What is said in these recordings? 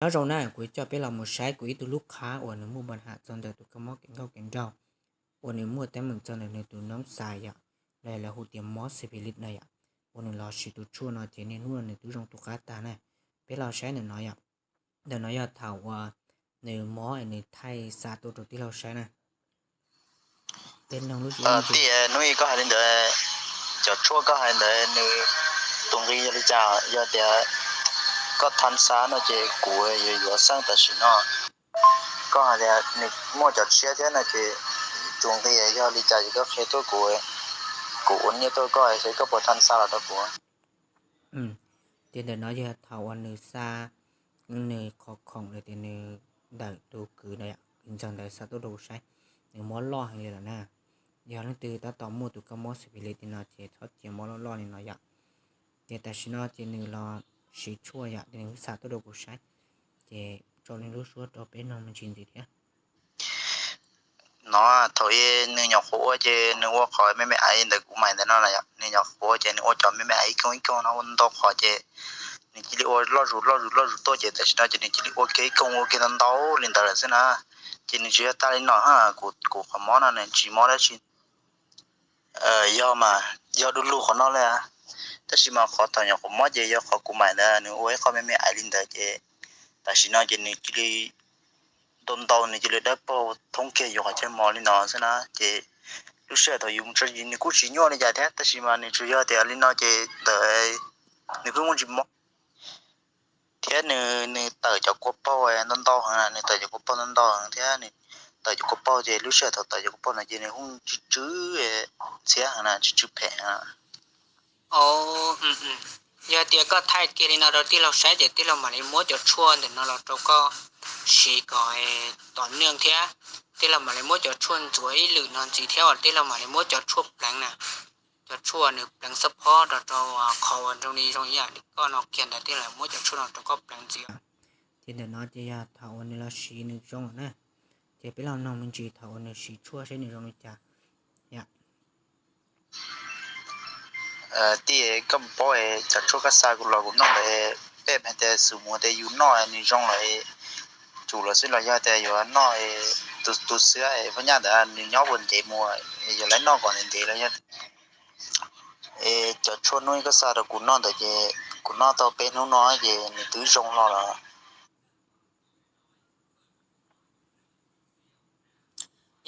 Nyob zoo na, kuv coj peb los mus saib kuv ib tug lub qhab uas nws muaj npa ham txog ntawm tus kab mob kev nkauj kev nraug uas nws muaj teeb meem txog ntawm nws tus noob xas yom, los lawv hu tias mob syphilis na yom, uas nws los siv tus tshuaj no ces niaj hnub no nws twb zoo tus qab tag na. Peb los saib ntawm no yom. Ntawm no yog thaum uas nws mob es nws thaij xa tuaj rau tij laug saib na. Peb noog lub suab. Tij, hnub ib koj hais li ntawd, cov tshuaj koj hais ntawd nws tus nqi yog li cas? Yog tias koj tham xa no ces kuv yuav yuav xeeb tam sim no. Koj hais tias nws muaj cov tshiab thiab no ces tus nqi yog li cas ces koj qhia tuaj kuv, kuv ua nyiaj tuaj koj es koj puas tham xa los rau kuv. Ces ntawm no yog thaum uas nws xa, nws qhov khoom los tias nws ntawm tus kwv no, kwv ntxawg ntawd xa tuaj rau kuv saib, nws mob loj heev li lawm na. Yog leej twg tab tom muaj tus kab mob syphilis li no ces txhob cia mob loj loj li no yom. Ces tam sim no ces nws los siv tshuaj yom, ces nws xa tuaj rau kuv saib, ces tso nws lub suab rau peb noog me ntsis ntxiv thiab. No thaum ub nws nyuam qhuav ua ces nws ua qhov me me aiv ntawm kuv maim ntawm no na yom, nws nyuam qhuav ua ces nws ua cov me me aiv ib koog ib koog no ua ntau qhov ces nws cia li ua loj zus loj zus loj zus tuaj ces tam sim no ces nws cia li ua kiag ib koog ua kiag ntau ntau li ntawd lawm xwb na. Ces nws tsis yog tag li no, kuv, kuv qhov mob no nws tsis mob dab tsi. Yog mas, yog du lug qhov no li. Tab sis mas qhov thaum nyuam qhuav mob ces yog qhov kuv maim ntawd nws ua ib qho me me aiv li ntawd ces tam sim no ces nws cia li ntau ntau, nws cia li dawb paug thoob kiag yus qhov chaw mos li no xwb na. Ces lub sij hawm thaum yus mus tso zis nws kuj tsis nyuaj li cas thiab, tab sis mas nws tsuas yog tias li no ces ntawm nws kuj muaj ntsis mob thiab nws, nws tawm cov kua paug ntau ntau heev, nws tawm cov kua paug ntau ntau heev thiab nws tawm cov kua paug ces lub sij hawm thaum tawm cov kua paug no ces nws kuj tsw tsw ntxhiab heev na, tsw tsw phem heev. Yog tias koj thaij kiag li no rau tij laug saib ces tij laug mam li muab cov tshuaj ntawm no los rau koj siv kom tom neej thiab. Tij laug mam li muab cov tshuaj ntxuav ib lwm no ntxiv thiab uas tij laug mam li muab cov tshuaj pleev na, cov tshuaj nws pleev xab phob rau rau qhov uas zoo li zoo ib yam li koj no kiag ntawd tij laug muab cov tshuaj no rau koj pleev ntxiv. Ces ntawm no ces yog thaum uas nws los siv nws zoo lawm na. Ces peb los noog me ntsis thaum uas nws siv tshuaj saib nws zoo li cas. Tij, koj paub cov tshuaj koj xa kuv los kuv noj ntawd, peb hais tias xus mus tias yus noj nws zoo lawm, tsum los xwb los yog tias yuav noj tus, tus xwb, phab nyaj ntawd nws nyob puas ntev mus, yuav lawv noj kom ntev ntev los yog. Es cov tshuaj hnub koj xa rau kuv noj ntawd ces kuv noj tau peb hnub no ces nws twb zoo hlo lawm.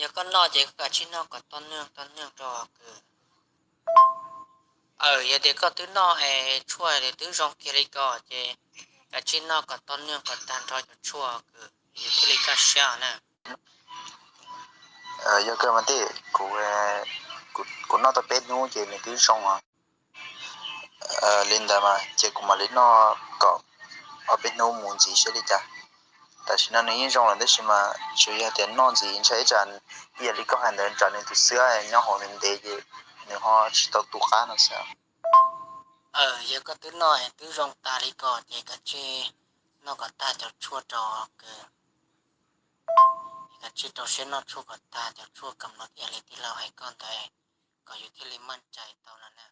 Yog koj noj ces koj kav tsij noj kom tau neeg tau neeg rau kws. Aw, yog tias koj twb noj es tshuaj twb zoo kiag li ko ces kav tsij noj kom tau neeg kom tag nrho cov tshuaj kws yus thiaj li kaj siab na. Yog kawg mas tij, kuv, kuv noj tau peb hnub ces nws twb zoo os. Li ntawd mas ces kuv mam li noj kom ob peb hnub mus ntxiv saib li cas. Tam sim no nws yeej zoo lawm tab sis mas tsuas yog tias noj ntxiv ntshai ib tsam ib yam li koj hais ntawd tsam nws tus xwb nyob hauv nws ntev ces nws ho tsis tau tu qab no xwb. Yog koj twb noj twb zoo tag li ko ces kav tsij noj kom tag cov tshuaj rau kws, kav tsij rau siab noj tshuaj kom tag cov tshuaj kom no ib yam li tij laug hais koj ntawd, kom yus thiaj li maj cai tau no na.